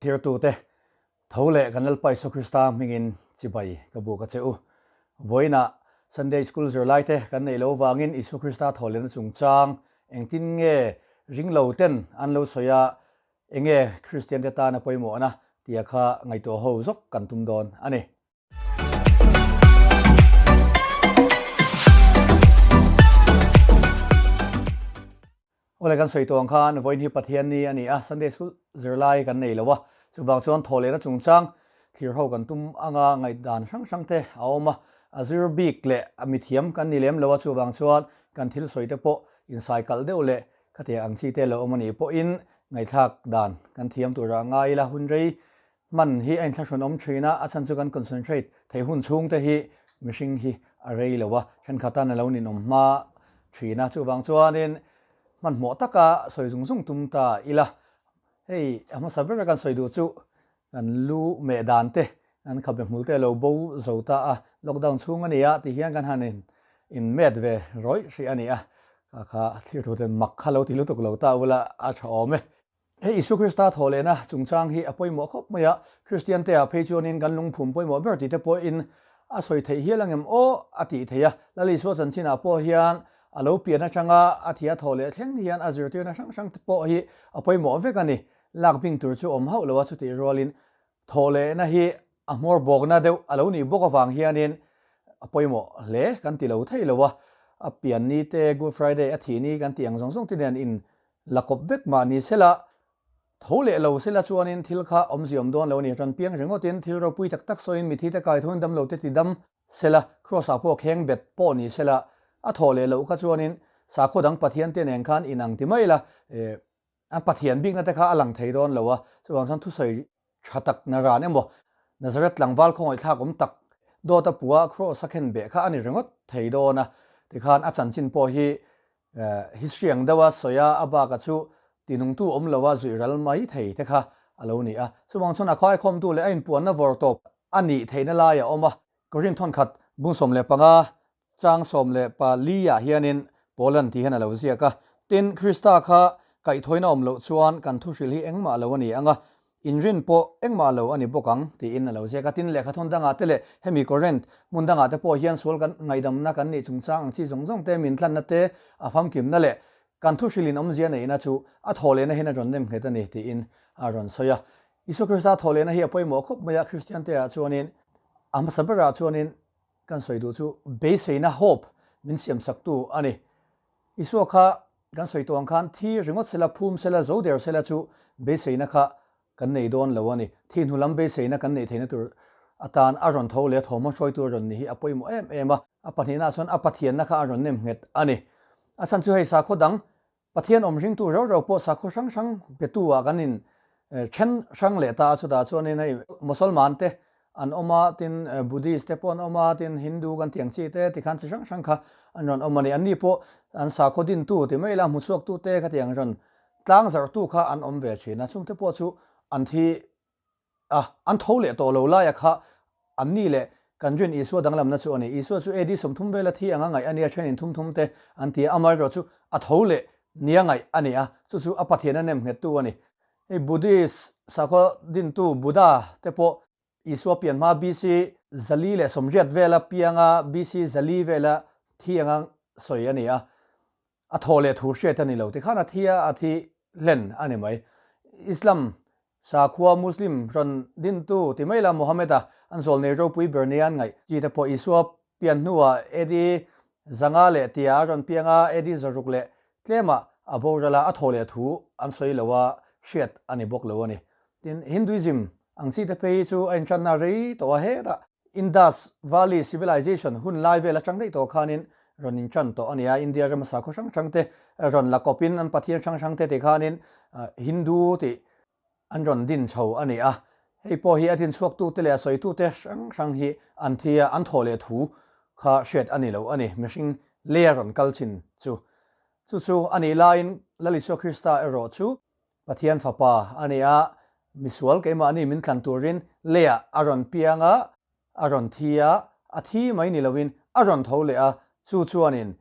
Thirtute, tho leh kan Lalpa Isua Krista hmingin chibai ka buk a che u. Vawiinah Sunday School zirlaite kan neih loh vangin Isua Krista thawhlehna chungchang engtin nge ringlo ten an lo sawi a, enge Kristiante tana pawimawhna tia kha ngaihtuah ho zawk kan tum dawn a ni. Awle kan sawi tawh ang khan vawiin hi Pathian ni a ni a, Sunday School zirlai kan nei lo a, chuvang chuan thawhlehna chungchang thlir ho kan tum anga ngaihdan hrang hrang te a awm a, a zir bik leh a mithiam kan ni lem lo a, chuvang chuan kan thil sawi te pawh insai kalh deuh leh khatiang ang chi te lo awm a nih pawhin ngaihthlak dan kan thiam turah ngai ila hun rei Hman hi a inthlahrun awm thin a, a chhan chu kan concentrate theih hun chhung te hi mihring hi a rei lo a, thenkhat tan a lo ninawm hma thin a, chuvang chuanin hmanhmawh taka sawi zung zung tum ta ila. Hei a hmasa bera kan sawi duh chu kan lu meh dan te, kan khabe hmul te a lo bo zo ta a, lockdown chhung a ni a ti hian kan han in in met ve rawih hrih a ni a, kha kha thlir thu ten mak kha lo ti lutuk lo ta ula a tha awm e. Hei Isua Krista thawhlehna chungchang hi a pawimawh khawp mai a, Kristiante ah phei chuanin kan lungphum pawimawh ber tih te pawhin a sawi theih hial angem aw a tih theih a. Lal Isua chanchinah pawh hian a lo pian atanga a thih a thawhleh thleng hian a zirtirna hrang hrang te pawh hi a pawimawh vek a ni. Lak bing tur chu awm hauh lo a, chutih rualin thawhlehna hi a hmawr bawkna deuh a lo nih bawk avang hianin a pawimawh hle kan ti lo thei lo a. A pian ni te, Good Friday a thih ni kan tih ang zawng zawng te nen in La kawp vek mah ni sela, tho leh lo sela chuanin thil kha awmzia awm dawn lo a ni. Ran piang ringawtin thil ropui tak tak sawiin mithi te kai thuin damlo te ti dam sela, Kraws ah pawh kheng bet pawh ni sela, a thawh leh loh kha chuanin sakhaw dang Pathian te nen khan inang ti mai la, an Pathian bikna te kha a lang thei dawn lo a, chuvang chuan thusawi tha tak na ran emaw Nazareth tlangval khawngaihthlak awm tak dawt a pua Kraws a khen beh kha a ni ringawt thei dawn a, tikhan a chanchin pawh hi History ang deuha sawi a, a baka chu tinungtu awm loa zuih ral mai thei te kha a lo ni a. Chuvang chuan a khaikhawmtu leh a inpuanna vawr tawp a nih theihna lai a awm a. Korinth thawnkhat bung 15 chang 14 ah hianin Paulan tih hian a lo ziak a, Tin, Krista kha kaihthawina awm loh chuan kan thuhril hi engmah lo a ni ang a, Inrin pawh engmah lo a ni bawk ang, tiin a lo ziak a. Tin, lehkhathawn dangah te leh hemi Korinth hmun dangah te pawh hian sual kan ngaihdamna kan nih chungchang ang chi zawng zawng te, min tlanna te, a famkimna leh kan thuhrilin awmzia neihna chu a thawhlehna hian a rawn nem nghet a ni, tiin a rawn sawi a. Isua Krista thawhlehna hi a pawimawh khawp mai a, Kristiante ah chuanin a hmasa berah chuanin kan sawi duh chu beiseina, hope, min siamsaktu a ni. Isua kha kan sawi tawh ang khan thi ringawt sela, phum sela, zo der sela chu beiseina kha kan nei dawn lo a ni. Thi hnu lam beiseina kan neih theihna tur atan a rawn tho leh a thawmhnaw hruaitu a rawn ni hi a pawimawh em em a. A pahnihnaah chuan a Pathianna kha a rawn nem nghet a ni. A chhan chu hei sakhaw dang Pathian awm ringtu rau rau pawh sakhaw hrang hrang petu ah kan in then hrang leh ta a, chutah chuanin hei Mosolman te an awm a, tin Buddhist te pawh an awm a, tin Hindu kan tih ang chi te tikhan chi hrang hrang kha an rawn awm a ni. Anni pawh an sakhaw dintu ti mai ila hmuchhuaktu te khatiang rawn tlangzarhtu kha an awm ve thin a, chungte pawh chu an thi A, an tho leh tawh lo laia kha an ni leh kan rin Isua danglamna chu a ni. Isua chu AD 30 vela thi anga ngaih a nia, thenin thum thum te an ti a, amaherawh chu a tho leh nia ngaih a ni a, chu chu a Pathiana nem nghettu a ni. Hei Buddhist sakhaw dintu Buddha te pawh Isua pian hma BC 480 vela pianga BC 400 vela thi anga sawi a ni a, A thaw leh thu hriat a ni lo tikhan a thi a, a thi hlen a ni mai. Islam sakhua Muslim rawn dintu ti mai la Mohammed-a an zawlnei ropui ber nia an ngaih chi te pawh Isua pian hnuah AD 500 leh tia a rawn piang a, AD 600 leh tlemah a boral a, a thaw leh thu an sawi lo a, hriat a ni bawk lo a ni. Tin, Hinduism ang chi te phei hi chu a intanna rei tawh a hetah Indus Valley Civilization hun lai vel atang daih tawh khanin rawn intan tawh a ni a, India rama sakhaw hrang hrang te rawn la kawpin an pathian hrang hrang te ti khanin Hindu tih an rawn din chho a ni a. Hei pawh hi a din chhuaktute leh a sawitute hrang hrang hi an thi a, an thawh leh thu kha hriat a ni lo a ni, mihring lei a rawn kal chin chu. Chu chu a nih laiin Lal Isua Krista erawh chu Pathian Fapa a ni a, misual keimahni min tlan turin leiah a rawn piang a, a rawn thi a, a thi mai ni loin a rawn tho leh a, chu chuanin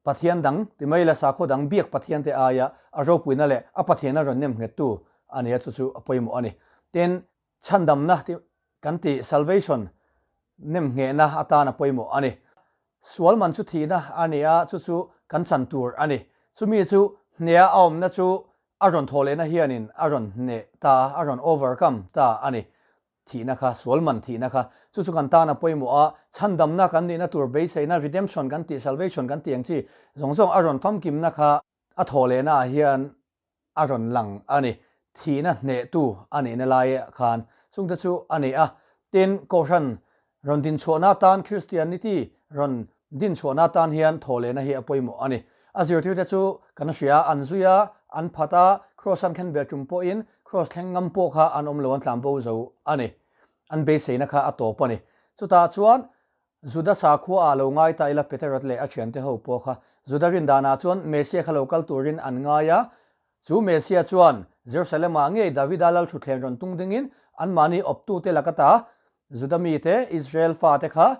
Pathian dang ti mai la sakhaw dang biak Pathiante aia a ropuina leh a Pathiana rawn nem nghettu a ni a, chu chu a pawimawh a ni. Tin, chhandamna tih kan tih salvation nemnghehna atan a pawimawh a ni. Sual man chu thihna a ni a, chu chu kan chan tur a ni. Chumi chu hneha a awmna chu a rawn thawh lehna hianin a rawn hneh ta, a rawn overcome ta a ni. Thihna kha, sual man thihna kha, chu chu kan tan a pawimawh a, chhandamna kan nihna tur beiseina, redemption kan tih, salvation kan tih ang chi zawng zawng a rawn famkimna kha a thawh lehna ah hian a rawn lang a ni. Thihna hnehtu a nihna laiah khan chungte chu a ni a. Tin, Kohhran rawn dinchhuahna atan Christianity rawn dinchhuahna atan hian thawhlehna hi a pawimawh a ni. A zirtirte chu kan hria, an zui a, an phat a, Kraws an khen ve tum pawhin Kraws thleng ngam pawh kha an awm lo, an tlan bo zo a ni. An beiseina kha a tawp a ni. Chutah chuan Juda sakhua ah lo ngai ta ila Peterat leh a thiante ho pawh kha Juda rindanah chuan Messia kha lo kal turin an ngai a, chu Messia chuan Jerusalem ah ngei Davida lal thutthleng rawn tung dingin anmahni awptute laka ta Juda mite, Israel fate kha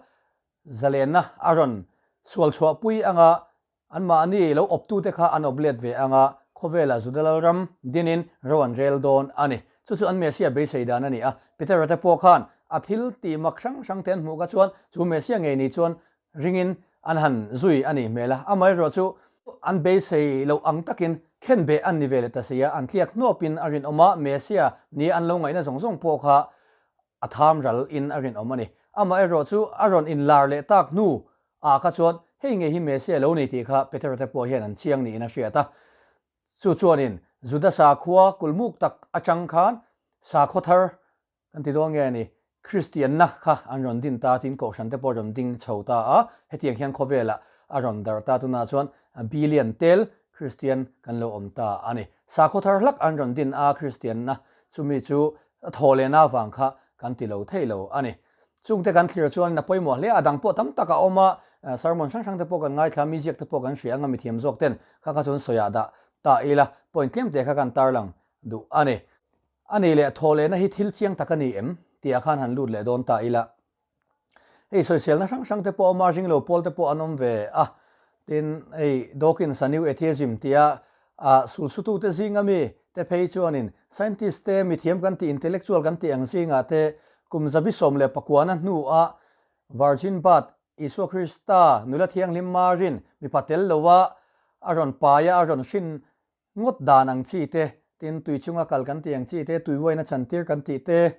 zalenna a rawn sual chhuahpui anga Anmahni lo awptute kha an awp let ve ang a, khawvelah Juda lalram dinin ro an rel dawn a ni. Chu chu an Messiah beisei dan a ni a. Petera te pawh khan a thil tih mak hrang hrang te an hmuh kha chuan chu Messiah ngei ni chuan ringin an han zui a nih hmel a. Amaherawh chu an beisei loh ang takin khenbeh an ni ve leh ta si a, an tliak hnuapin a rinawm a, Messiah nia an lo ngaihna zawng zawng pawh kha a tham ral in a rinawm a ni. Amaherawh chu a rawn inlar leh tak hnu ah kha chuan hei ngei hi Messia lo ni tih kha Petera te pawh hian an chiang niin a hriat a. Chu chuanin Juda sakhua kulmuk tak atang khan sakhaw thar kan ti dawn nge a ni, Kristianna kha an rawn din ta tiin kohhran te pawh rawn ding chho ta a, hetiang hian khawvelah a rawn darh ta tunah chuan billion tel Kristian kan lo awm ta a ni. Sakhaw thar hlak an rawn din a Kristianna chumi chu a thaw lehna avang kha kan ti lo thei lo a ni. Chungte kan thlir chuan a pawimawh hle a, a dang pawh tam tak a awm a, sermon hrang hrang te pawh kan ngaithla a, mi ziak te pawh kan hria anga mithiam zawk ten kha kha chuan sawiah dah ta ila point tlem te kha kan tarlang duh a ni. A nih leh thaw lehna hi thil chiang tak a ni em? tih ah khan han lut leh dawn ta ila. Hei sawiselna hrang hrang te pawh a awm a, ringlo pawl te pawh an awm ve a, tin hei Dawkins a New Atheism tia a sulsutute zinga mi te phei chuanin scientist te mithiam kan tih intellectual kan tih ang zingah te kum 119na hnua Virgin Birth Isua Krista nula thianghlim Marin mipa tel loa a rawn paia a rawn hrin ngawt dan ang chi te, tin tui chunga kal kan tih ang chi te, tui uaina chantir kan tih te,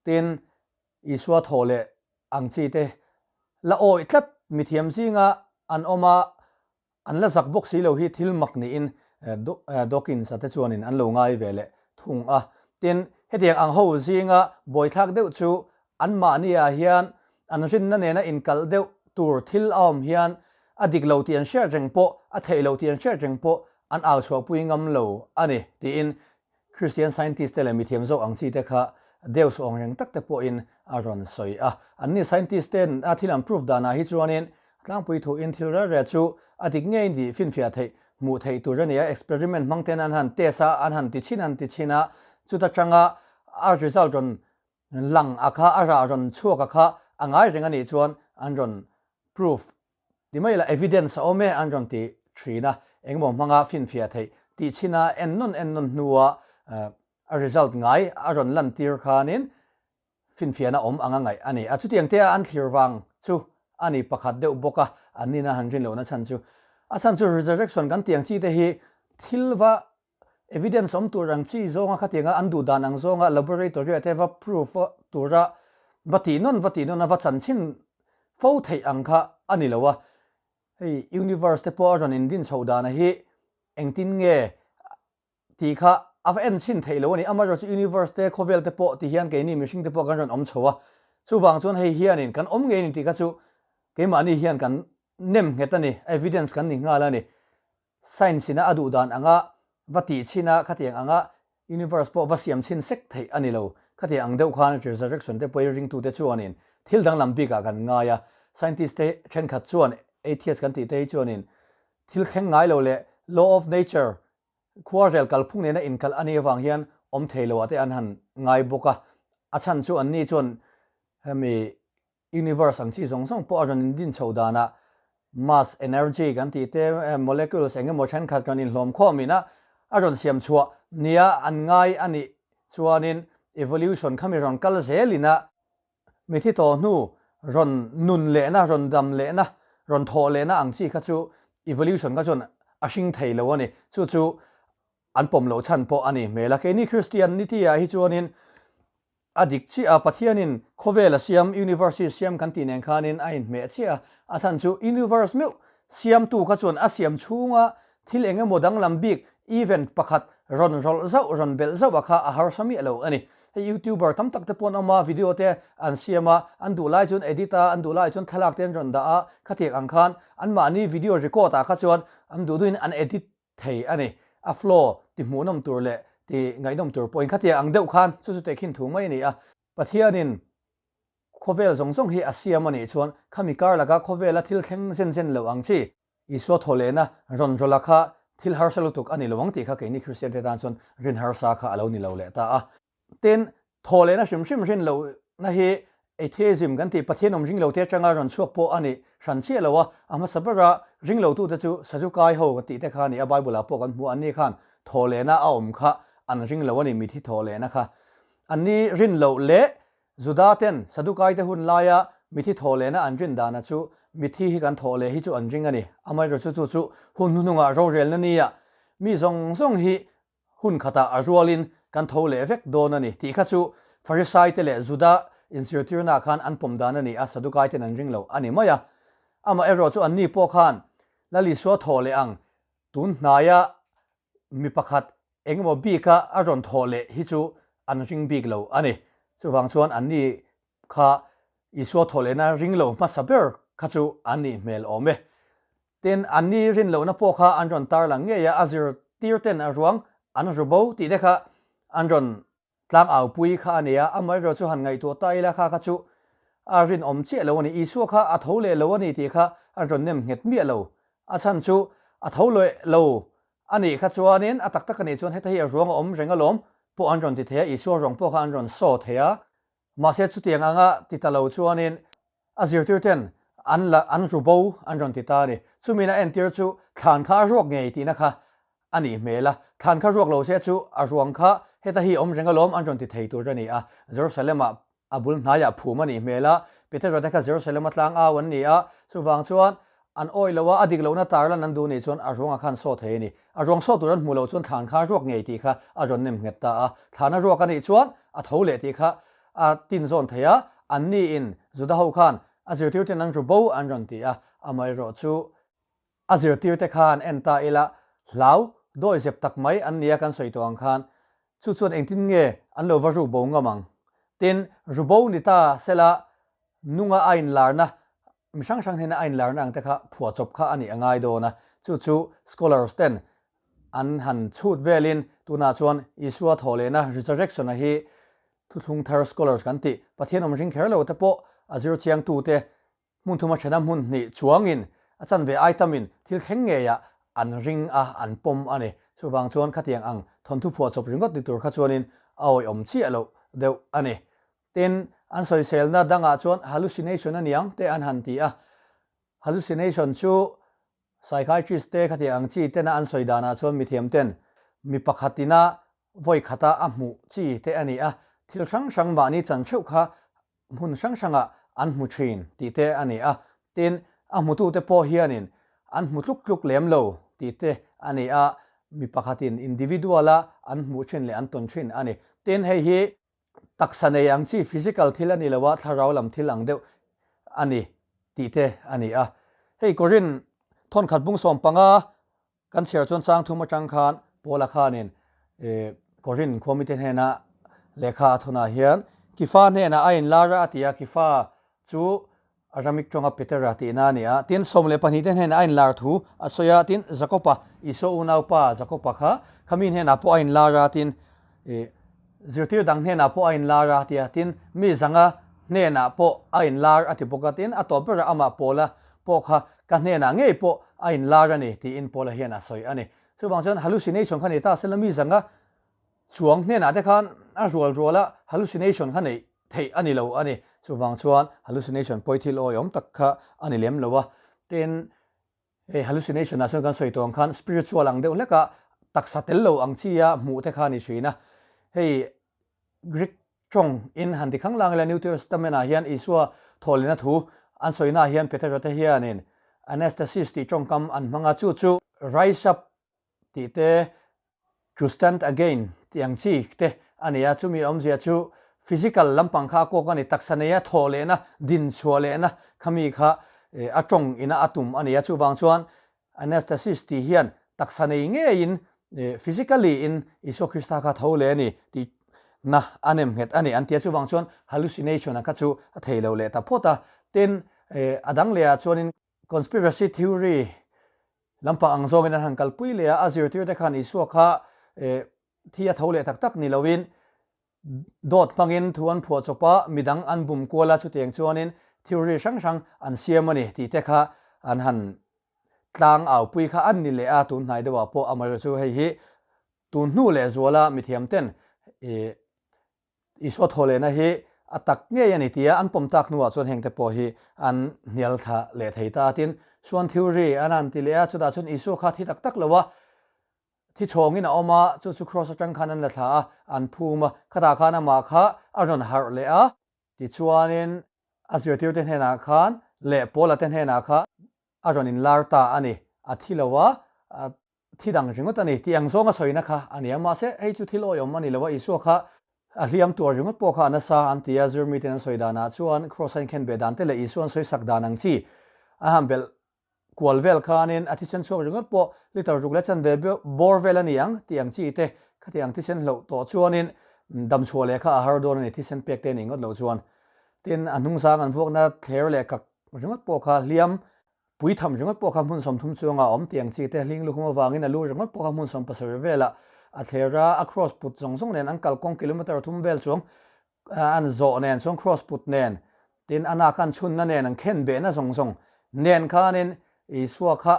tin Isua thaw leh ang chi te la awih tlat mithiam zinga an awm a, an la zak bawk si lo hi thil mak niin Dawkins-a te chuanin an lo ngai ve leh thung a. Tin, hetiang ang ho zinga buaithlak deuh chu anmahniah hian an rinna nena inkalh deuh tur thil a awm hian a dik lo tih an hriat reng pawh, a theih lo tih an hriat reng pawh an au chhuahpui ngam lo a ni tiin Christian scientist te leh mithiam zawk ang chi te kha Deus awng reng tak te pawhin a rawn sawi a. Anni scientist ten a thil an proof danah hi chuanin tlangpui thuin thil rel rel chu a dik ngei tih finfiah theih hmuh theih tur a ni a. Experiment hmang ten an han test a, an han ti chhin an ti chhin a, chuta tanga a result rawn lang a kha, a rah rawn chhuak a kha a ngai reng a nih chuan an rawn proof Ti mai la evidence a awm e an rawn ti thin a, engemaw hmanga finfiah theih tih chhin a en nawn en nawn hnua a result ngai a rawn lantir khanin finfiahna awm anga ngaih a ni a. Chutiang te a an thlir vang chu a ni pakhat deuh bawk a, an nina han rin lohna chhan chu. A chhan chu resurrection kan tih ang chi te hi thil va evidence awm tur ang chi zawnga khatianga an duh dan ang zawnga laboratory ah te va proof tura va tih nawn va tih nawn a va chanchin fo theih ang kha a ni lo a, hei universe te pawh a rawn indin chhoh dana hi engtin nge tih kha a va en chhin theih lo a ni, amaherawhchu chu universe te khawvel te pawh ti hian keini mihring te pawh kan rawn awm chho a, chuvang chuan hei hianin kan awm ngei a ni tih kha chu keimahni hian kan nem nghet a ni, evidence kan ni nghal a ni. Science ina a duh dan anga va tih chhin a, khatiang anga universe pawh va siam chhin sek theih a ni lo. Khatiang ang deuh khan resurrection te pawhin ringtute chuanin thil danglam bikah kan ngai a. Scientist te thenkhat chuan atheist kan tih te hi chuanin thil thleng ngai lo leh law of nature khuarel kalphung nena inkalh a nih avang hian awm thei loah te an han ngai bawk a. A chhan chu anni chuan hemi Universe ang chi zawng zawng pawh a rawn indin chho danah mass, energy kan tih te, molecules eng emaw thenkhat rawn inhlawm khawm ina a rawn siam chhuah nia an ngai a nih chuanin evolution khami rawn kal zelin a mithi tawh hnu rawn nun lehna, rawn dam lehna, rawn thawh lehna ang chi kha chu evolution kha chuan a hring thei lo a ni. Chu chu an pawm loh chhan pawh a ni hmel a. Keini Christianity ah hi chuanin A dik chiah a, Pathianin khawvel a siam, universe hi siam kan tih nen khanin a inhmeh chiah a, a chhan chu universe meuh siamtu kha chuan a siam chhunga thil eng emaw danglam bik, event, pakhat rawn rawlh zauh, rawn belh zauh a kha a harsa miah lo a ni. Hei youtuber tam tak te pawh an awm a, video te an siam a, an duh lai chuan edit a, an duh lai chuan thlalak te an rawn dah a, khatiang ang khan anmahni video record ah kha chuan an duh duhin an edit thei a ni. A flow ti hmuhnawm tur leh ti ngaihnawm tur pawhin khatiang ang deuh khan chu chu tehkhin thu mai a ni a. Pathianin khawvel zawng zawng hi a siam a nih chuan khami kar laka khawvela thil thleng zen zen lo ang chi Isua thawhlehna rawn rawlha kha thil harsa lutuk a ni lo ang tih kha keini Kristian te tan chuan rin harsa kha a lo ni lo leh ta a. Tin, thawhlehna hrim hrim rin lohna hi atheism kan tih Pathian awm ring lote atanga rawn chhuak pawh a ni hran chiah lo a, a hmasa bera ring lotute chu Sadukai ho kan tih te kha a ni a, Bible ah pawh kan hmu a, anni khan thawhlehna a awm kha an ring lo a ni, mithi thawhlehna kha. Anni rin loh leh Juda ten Sadukai te hun laia mithi thawhlehna an rin dana chu mithi hi kan thawhleh hi chu an ring a ni, amaherawhchu chu chu hun hnuhnungah rorelna nia mi zawng zawng hi Hun khatah a rualin kan tho leh vek dawn a ni tih kha chu Farisaite leh Juda inzirtirnaah khan an pawm dan a ni a, Sadukaiten an ring lo a ni mai a. Amaherawh chu anni pawh khan Lal Isua thawh leh ang tun hnaia mi pakhat engemaw bika a rawn thawh leh hi chu an ring bik lo a ni. Chuvang chuan anni kha Isua thawh lehna ring lo hmasa ber kha chu an nih hmel awm e. Tin, anni rin lohna pawh kha an rawn tarlang ngei a, a zirtir ten a ruang an ru bo tih te kha an rawn tlang au pui kha a ni a, amaherawh chu han ngaihtuah ta ila kha kha chu a rinawm chiah lo a ni. Isua kha a tho leh lo a ni tih kha an rawn nem nghet miah lo. A chhan chu a tho leh lo a nih kha chuanin a tak tak a nih chuan heta hi a ruang a awm reng alawm pawh an rawn ti thei a, Isua ruang pawh kha an rawn saw thei a. Mahse chutiang anga ti ta lo chuanin a zirtirten an la an ru bo an rawn ti ta a ni. Chumin a entir chu thlan kha a ruak ngei tihna kha a nih hmel a, thlan kha ruak lo se chu a ruang kha heta hi awm reng alawm an rawn ti thei tur a ni a. Jerusalem-ah a bul hnaiah phum a nih hmel a, Petera te kha Jerusalem-a tlang au an ni a, chuvang chuan an awih lo a, a dik lohna tarlan an duh nih chuan a ruangah khan saw thei a ni. A ruang saw tur an hmuh loh chuan thlan kha a ruak ngei tih kha a rawn nem nghet ta a. Thlan a ruak a nih chuan a tho leh tih kha a tin zawn thei a, anni in Juda ho khan a zirtir ten an ru bo an rawn ti a, amaherawh chu a zirtir te khan en ta ila hlau dawi zep tak mai an nia kan sawi tawh ang khan chu chuan engtin nge an lo va ruk bo ngam ang? Tin, ru bo ni ta sela nunga a inlarna Mi hrang hrang hnena a inlarna ang te kha phuahchawp kha a nih a ngai dawn a, chu chu scholars ten an han chhut velin tunah chuan Isua thawhlehna, resurrection, a hi thuthlung thar scholars kan tih, Pathian awm ring kher lo te pawh a zir chiang tu te hmun thuma thena hmun hnih chuangin a chanve ai tamin thil thleng ngeiah an ring a, an pawm a ni. Chuvang chuan khatiang ang thawnthu phuahchawp ringawt ni tur kha chuanin a awihawm chiah loh deuh a ni. Tin, an sawiselna dangah chuan hallucination a niang te an han ti a. Hallucination chu psychiatrist te khatiang ang chi tena an sawi danah chuan mithiam ten mi pakhat ina vawi khata a hmuh chi te a ni a, thil hrang hrang mahni chan theuh kha hmun hrang hrangah an hmu thin tih te a ni a. Tin, a hmutute pawh hianin an hmu tluk tluk lem lo tih te a ni a, mi pakhatin individual-a an hmuh thin leh an tawn thin a ni. Tin, hei hi Taksa nei ang chi physical thil a ni lo a, thlarau lam thil ang deuh a ni tih te a ni a. Hei Korin thawnkhat bung 15 kan chhiar chuan chang thum atang khan Paula khanin Korin khuamite hnena lehkha a thawnah hian Kifa hnenah a inlar a a ti a, Kifa chu Aramik tawnga Petera tihna a ni a, tin 12 te hnenah a inlar thu a sawi a, tin Jakopa, Isua unaupa Jakopa kha khami hnenah pawh a inlar a, tin zirtir dang hnenah pawh a inlar a ti a, tin mi zanga hnenah pawh a inlar a ti bawk a, tin a tawp berah amah Paula pawh kha ka hnenah ngei pawh a inlar a ni tiin Paula hian a sawi a ni. Chuvang chuan hallucination kha ni ta sela mi zanga chuang hnenah te khan a rual ruala hallucination kha neih theih a ni lo a ni. Chuvang chuan hallucination pawi thil awihawm tak kha a ni lem lo a. Tin, hei hallucination ah chuan kan sawi tawh ang khan spiritual ang deuh hleka taksa tel lo ang chi a hmuh te kha a ni thin a. Hei Greek. Tawng in han ti khang lang ila New Testament ah hian Isua thawhlehna thu an sawina ah hian Petera te hianin anastasis tih tawngkam an hmang a, chu chu rise up tih te, to stand again tih ang chi te a ni a, chumi awmzia chu physical lampang kha a kawk a ni, taksa neia thawhlehna, dinchhuah lehna khami kha a tawng ina a tum a ni a, chuvang chuan Anastasis tih hian taksa nei ngeiin, physically in Isua Krista kha tho leh a ni tih na a nem nghet a ni an ti a, chuvang chuan hallucination a kha chu a thei lo leh ta phawt a. Tin, a dang leh ah chuanin conspiracy theory lampang ang zawngin an han kalpui leh a, a zirtir te khan Isua kha thi a tho leh tak tak ni loin Dawt hmangin thu an phuah chawp a, midang an bum kual a, chutiang chuanin theory hrang hrang an siam a ni tih te kha an han tlang aupui kha an ni leh a, tun hnai deuhah pawh amaherawhchu chu hei hi tun hnu leh zuala mithiam ten ih Isua thawhlehna hi a tak ngei a ni tia an pawm tak hnuah chuan hengte pawh hi an hnial thla leh thei ta a, tin Suan theory an han ti leh a, chutah chuan Isua kha thi tak tak lo a, Thi chhawngin a awm a, chu chu Kraws atang khan an la thla a, an phum a, khatah khan amah kha a rawn harh leh a. Tichuanin a zirtirte hnenah khan leh Paula te hnenah kha a rawn inlar ta a ni, a thi lo a, thi dang ringawt a ni tih ang zawnga sawina kha a ni a, mahse hei chu thil awihawm a ni lo a, Isua kha a hliam tuar ringawt pawh kha a nasa an ti a, zirmiten an sawi danah chuan Kraws a inkhen beh dan te leh Isua an sawisak dan ang chi a han belh Kual vel khanin a thisen chhuak ringawt pawh litre ruk leh chanve bawr vel a ni ang tih ang chi te khati ang thisen hloh tawh chuanin damchhuah leh kha a har dawn a ni, thisen pek te a nih ngawt loh chuan. Tin, a hnungzang an vuakna thler leh kak ringawt pawh kha hliam pui tham ringawt pawh kha hmun 30 chuangah a awm tih ang chi te hling lukhum avangin a lu ringawt pawh kha hmun 17 velah a thler a, a cross put zawng zawng nen an kalkawng kilometre thum vel chuang An zawh nen chuan cross put nen, tin a nak an chhunna nen an khen behna zawng zawng nen khanin Isua kha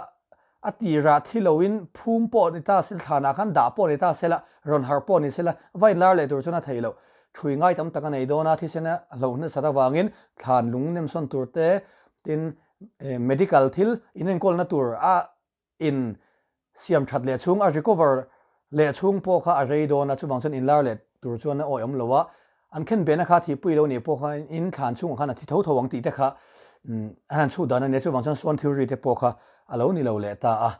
a tirah thi loin phum pawh ni ta se, thlanah khan dah pawh ni ta sela, rawn harh pawh ni sela, va inlar leh tur chuan a thei loh. Ṭhui ngai tam tak a nei dawn a, thisen a hloh nasat avangin thlan lung nemsawn tur te, tin medical thil inenkawlna tur a in siam that leh chhung a recover leh chhung pawh kha a rei dawn a, chuvang chuan inlar leh tur chuan a awih awm lo a, an khen behna kha thihpui lo nih pawh kha in thlan chhungah khan a thi tho tho ang tih te kha an han chhut dan a nia, chuvang chuan suan theory te pawh kha a lo ni lo leh ta a,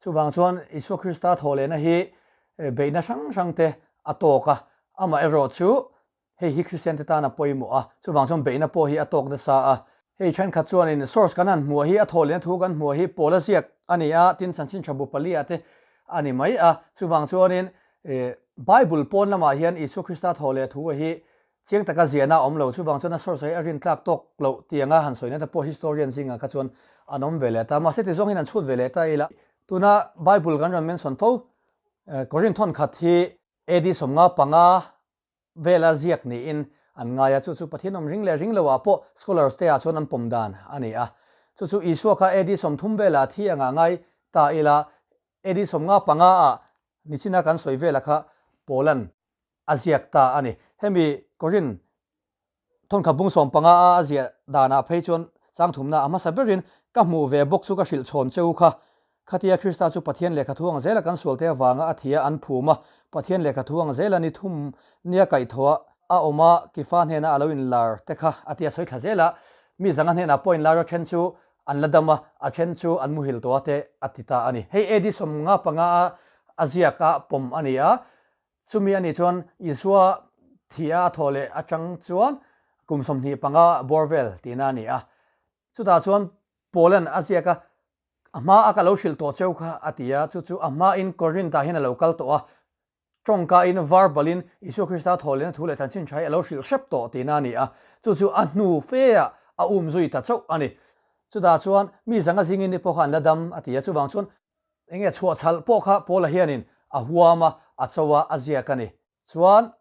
chuvang chuan Isua Krista thawh lehna hi beihna hrang hrang te a tawk a, amaherawh chu Hei hi Kristian te tan a pawimawh a, chuvang chuan beihna pawh hi a tawk nasa a. Hei thenkhat chuanin source kan han hmuh hi a thawh lehna thu kan hmuh hi Paula ziak a ni a, tin chanchin tha bu pali-ah te a ni mai a. Chuvang chuanin Bible pawn lamah hian Isua Krista thawh leh thu hi chiang taka ziahna a awm lo. Chuvang chuan a source hi a rintlak tawk loh tianga han sawina te pawh historian zingah kha chuan an awm ve leh ta. Mahse tizawngin an chhut ve leh ta ila. Tuna Bible kan rawn mention fo Korinth thawnkhat hi AD 55 Vela ziak niin an ngai a, chu chu Pathian awm ring leh ring loah pawh scholars te ah chuan an pawm dan a ni a. Chu chu Isua kha AD 30 velah thi anga ngai ta ila, AD 55 ah nichina kan sawi vela kha Paulan a ziak ta a ni. Hemi Korin Thawnkhat bung 15 a a ziah danah phei chuan chang thumna a hmasa berin ka hmuh ve bawk chu ka hrilh chhawn cheu kha. Khatia Krista chu Pathian lehkha thu ang zela kan sualte avanga a thi a an phum a, Pathian lehkha thu ang zela ni thum nia kaihthawh a awm a, Kifa hnena a lo inlar te kha a tia sawi thla zel a, mi zanga hnenah pawh inlar a then chu an la dam a, a then chu an muhil tawh a te a ti ta a ni. Hei AD 55 a a ziak a pawm a ni a, Chumi anih chuan Isua thih a a thawh leh atang chuan kum 25 bawr vel tihna a ni a. Chutah chuan Paulan a ziak a, A hma a ka lo hrilh tawh cheu kha a ti a, chu chu a hmain Korinth-ah hian a lo kal tawh a, tawngkain verbalin Isua Krista thawh lehna thu leh chanchin tha hi a lo hrilh hrep tawh tihna a ni a, chu chu a hnu feah a um zui ta chauh a ni. Chutah chuan mi zanga zingin ni pawh kha an la dam a ti a, chuvang chuan Enge chhuahchhalh pawh kha Paula hianin a huam a, a cho a, a ziak a ni. Chuan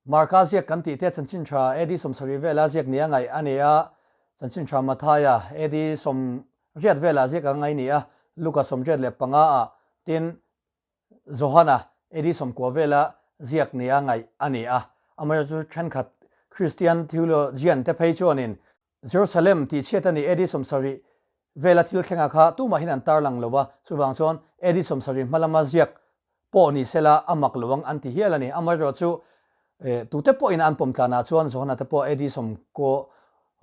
Marka ziak kan tih te chanchin tha AD 70 vela ziak nia ngaih a ni a, chanchin tha Mathaia AD 80 vela ziak a ngai ni a, Luka 85 ah, tin Johana AD 90 vela ziak nia ngaih a ni a. Amaherawhchu thenkhat Kristian theologian te phei chuanin Jerusalem tih chhiat a ni AD 70 vela thil thlengah kha tumahin an tarlang lo a, chuvang chuan AD 70 hma lama ziak pawh ni sela a mak lo ang an ti hial a ni. Amaherawhchu chu Tute pawhin an pawm tlanah chuan Johana te pawh AD 90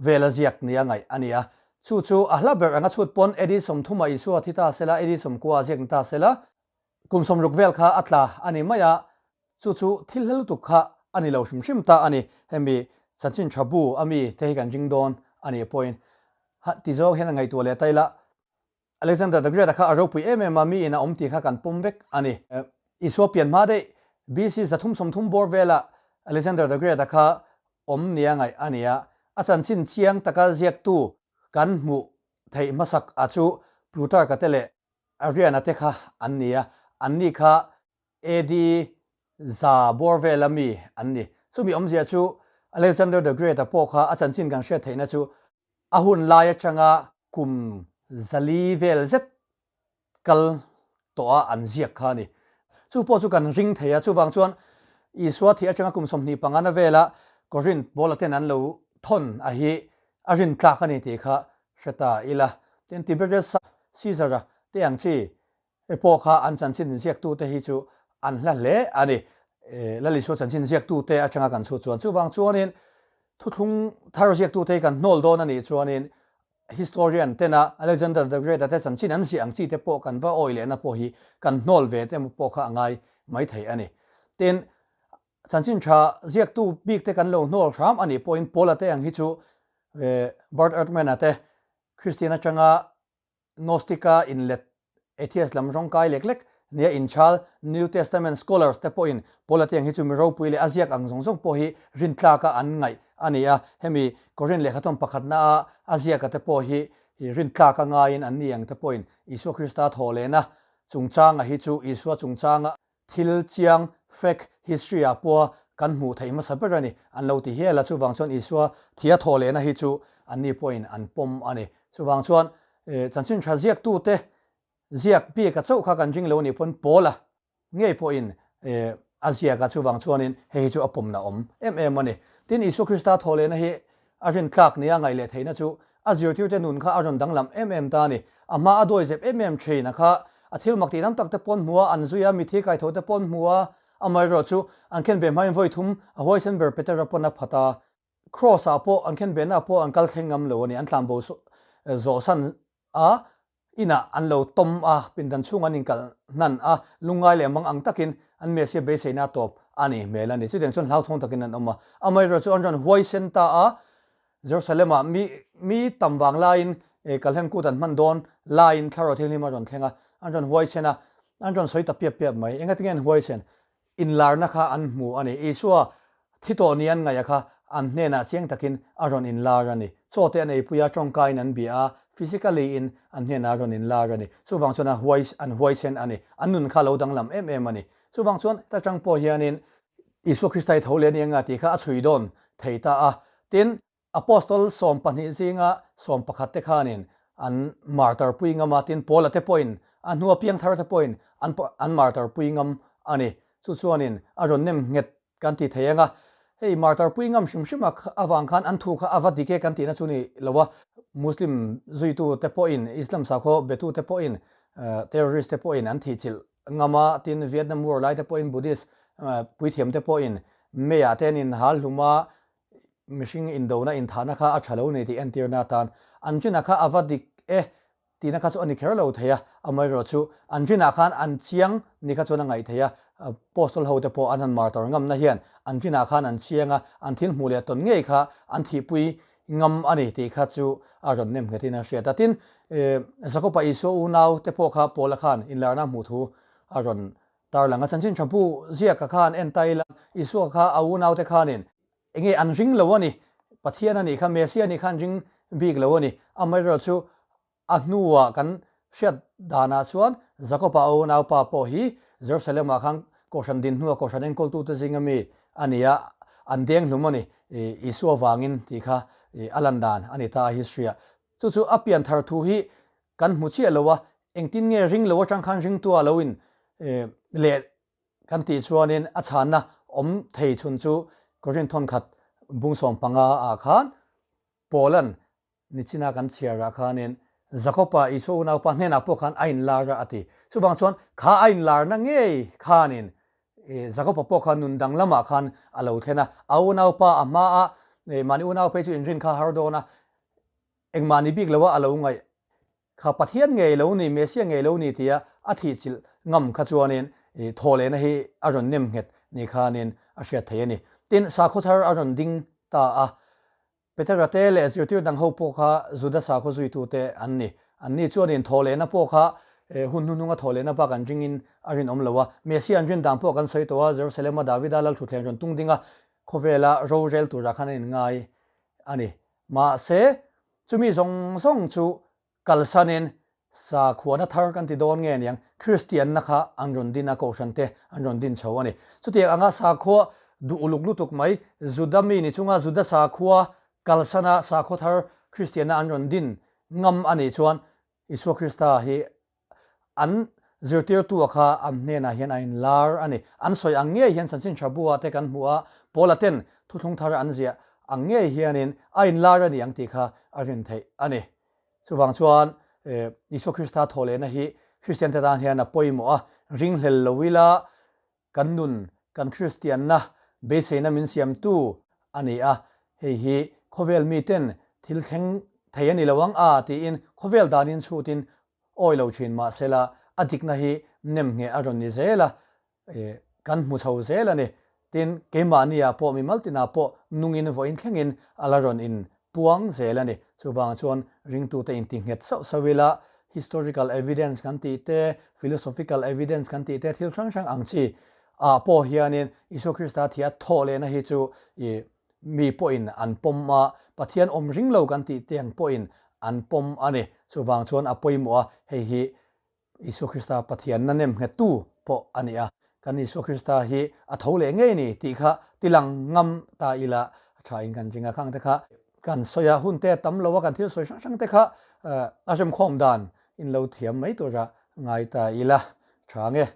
vela ziak nia ngaih a ni a. Chu chu a hla ber anga chhut pawn AD 30 ah Isua thi ta sela, AD 90 ah ziak ni ta sela, kum 60 vel kha a tla a ni mai a. Chu chu thil hla lutuk kha a ni lo hrim hrim ta a ni. Hemi chanchin tha bu a mi te hi kan ring dawn a nih pawhin ha ti zawng hian a ngaihtuah leh ta ila. Alexander the Great-a kha a ropui em em a, mi in a awm tih kha kan pawm vek a ni. Isua pian hma daih BC 330 bawr velah Alexander the Great-a kha awm nia ngaih a ni a, a chanchin chiang taka ziaktu kan hmuh theih hmasak a chu Plutarch-a te leh Arrian-a te kha an ni a, anni kha AD 100 bawr vela mi an ni. Chumi awmzia chu Alexander the Great-a pawh kha a chanchin kan hriat theihna chu A hun lai atanga kum 400 vel zet kal tawh a an ziak kha a ni. Chu pawh chu kan ring thei a, chuvang chuan Isua thih atanga kum 25 na vela Korinth bawla ten an lo thawn a hi a rin tlak a ni tih kha hre ta ila. Tin, Tiberius Caesar-a te ang chi He pawh kha an chanchin ziaktute hi chu an hla hle a ni. Lal Isua chanchin ziaktute atanga kan chhut chuan chuvang chuanin thuthlung thar ziaktute hi kan hnawl dawn a nih chuanin historian tena Alexander the Great-a te chanchin an ziah ang chi te pawh kan va awih lehna pawh hi kan hnawl ve te pawh kha a ngai mai thei a ni. Tin, chanchin tha ziaktu bik te kan lo hnawl hram a nih pawhin Paula te ang hi chu Bart Ehrman-a te Kristian atanga Gnostic-a inlet, atheist lam rawngkai lek lek nia inchhal New Testament scholars te pawhin Paula tiang hi chu mi ropui leh a ziak ang zawng zawng pawh hi rintlaka an ngaih a ni a. Hemi Korin lehkhatawm pakhatna a a ziaka te pawh hi rintlaka ngaiin an ni ang te pawhin Isua Krista thawhlehna chungchanga hi chu Isua chungchanga Thil chiang, fact, history ah pawha kan hmuh theih hmasa ber a ni. An lo ti hial a, chuvang chuan Isua thia thawh lehna hi chu anni pawhin an pawm a ni. Chuvang chuan chanchin tha ziaktute ziak bika chauh kha kan ring lo nih pawn Paula ngei pawhin a ziak a, chuvang chuanin hei hi chu a pawmna awm em em a ni. Tin, Isua Krista thawh lehna hi A rintlak nia ngaih leh theihna chu a zirtirte nun kha a rawn danglam em em ta a ni. A hma a dawi zep em em thin a kha a thil mak tih tam tak te pawn hmu a, an zui a, mithi kaitho te pawn hmu a, amaherawh chu an khen ve hmain vawi thum a huaisen ber Petera pawn a phat a. Kraws ah pawh an khen behna pawh an kal thleng ngam lo a ni, an tlanbo zawhsan a, Inah an lo tawm a, pindan chhung an inkalh hnan a, lungngai leh mang ang takin an Messiah beiseina a tawp a nih hmel a ni. Chutiang chuan hlauthawng takin an awm a. Amaherawhchu chu an rawn huaisen ta a, Jerusalem-ah mi mi tam vang laiin kalhlen kut an hman dawn laiin Thlarau Thianghlim a rawn thleng a, an rawn huaisen a, an rawn sawi ta piap piap mai. Engatinge an huaisen? Inlarna kha an hmu a ni. Isua thi tawh ni an ngaih a kha an hnenah chiang takin a rawn inlar a ni. Chaw te an eipui a, tawngkaiin an bia a, physically in an hnenah a rawn inlar a ni. Chuvang chuan a huai an huaisen a ni. An nun kha a lo danglam em em a ni. Chuvang chuan heta tang pawh hianin Isua Krista hi tho leh a ni anga tih kha a chhui dawn thei ta a. Tin, Apostol 12 zinga 11 te khanin an martar pui ngam a, tin Paula te pawhin a hnua piangthar te pawhin an an martar pui ngam a ni. Chu chuanin a rawn nem nghet kan ti thei ang a, hei martar pui ngam hrim hrim a avang khan an thu kha a va dik e kan tihna chu ni lo a, Muslim zuitu te pawhin, Islam sakhaw betu te pawhin, terrorist te pawhin an thihchilh ngam a, tin Vietnam war lai te pawhin Buddhist puithiam te pawhin mei-ah te an inhal hlum a, Mihring indona inthahna kha a tha lo nei tih entirna atan an rinah kha a va dik e tihna kha chu a ni kher lo thei a, amaherawh chu an rinah khan an chiang ni kha chuan a ngaih thei a, Apostol ho te pawh an han martar ngamna hian an rinah khan an chiang a, an thil hmuh leh tawn ngei kha an thihpui ngam a ni tih kha chu a rawn nem nghetin a hriat a. Tin, Jakoba Isua unau te pawh kha Paula khan inlarna hmuh thu a rawn Tarlang a chanchin tha bu ziaka khan en ta ila, Isua kha a unaute khanin enge an ring lo a ni, Pathian a nih kha, Messiah a nih kha an ring bik lo a ni. Amaherawhchu chu a hnuah kan hriat danah chuan Jakoba a unaupa pawh hi Jerusalem-ah khan Kohhran din hnua Kohhran enkawltute zinga mi a ni a, an deng hlum a ni, Isua vangin tih kha a lan dan a ni ta a history-ah. Chu chu a pian thar thu hi kan hmu chiah lo a, engtin nge ring lo atang khan ringtua lo in leh kan tih chuanin a chhanna awm thei chhun chu Korin thawnkhat bung 15 ah khan Paula'n nichina kan chhiar ah khanin Jakoba Isua unaupa hnenah pawh khan a inlar a a ti. Chuvang chuan kha a inlarna ngei khanin Jakob-a pawh kha nun dang lamah khan a lo thlen a, a unaupa a hma a, mahni unau phei chu inrin kha har dawn a, engmah ni bik loa a lo ngaih kha Pathian ngei lo ni, Messiah ngei lo ni tia a thihchilh ngam kha chuanin thawhlehna hi a rawn nem nghet ni khanin a hriat theih a ni. Tin, sakhaw thar a rawn ding ta a, Petera te leh zirtir dang ho pawh kha Juda sakhaw zuitute an ni. Anni chuanin thawhlehna pawh kha hun hnuhnunga thawhlehna bak an ringin a rinawm lo a. Messiah an rin dan pawh kan sawi tawh a, Jerusalem-a Davida lalthutthleng rawn tung dinga khawvela rorel turah khan an inngai a ni. Mahse, chumi zawng zawng chu Kalsanin sakhuana thar kan ti dawn nge niang, Kristianna kha an rawn din a, Kohhran te an rawn din chho a ni. Chutiang anga sakhua duh uluk lutuk mai, Juda mi ni chunga Juda sakhua kalsana sakhaw thar Kristianna an rawn din ngam a nih chuan Isua Krista hi an zirtirtua kha an hnenah hian a inlar a ni. An sawi ang ngei hian Chanchin Tha Bua te kan hmu a, Paula ten thuthlung thar an ziah ang ngei hianin a inlar a ni ang tih kha a rin theih a ni. Chuvang chuan Isua Krista thawhlehna hi Kristiante tan hian a pawimawh a, ringhlel lo ila kan nun, kan Kristianna beiseina min siamtu a ni a, hei hi khawvel miten thil thleng thei a ni lo ang a tiin khawvel danin chhutin awi lo thin mahsela a dikna hi nemngheh a rawn ni zel a, Kan hmu chho zel a ni. Tin, keimahniah pawh mimal tinah pawh nungin vawiin thlengin a la rawn in puang zel a ni. Chuvang chuan ringtute inti nghet sauh sauh ila, historical evidence kan tih te, philosophical evidence kan tih te thil hrang hrang ang chi ah pawh hianin Isua Krista thia thawh lehna hi chu i mi pawhin an pawm a, Pathian awm ring lo kan tih te ang pawhin an pawm a ni. Chuvang chuan a pawimawh a, hei hi Isua Krista Pathianna nem nghettu pawh a ni a. Kan Isua Krista hi a tho leh ngei ni tih kha tilang ngam ta ila a tha in kan ring a, khang te kha kan sawi a, hun te tam lo a, kan thil sawi hrang hrang te kha a remkhawm dan in lo thiam mai tura ngai ta ila tha nge.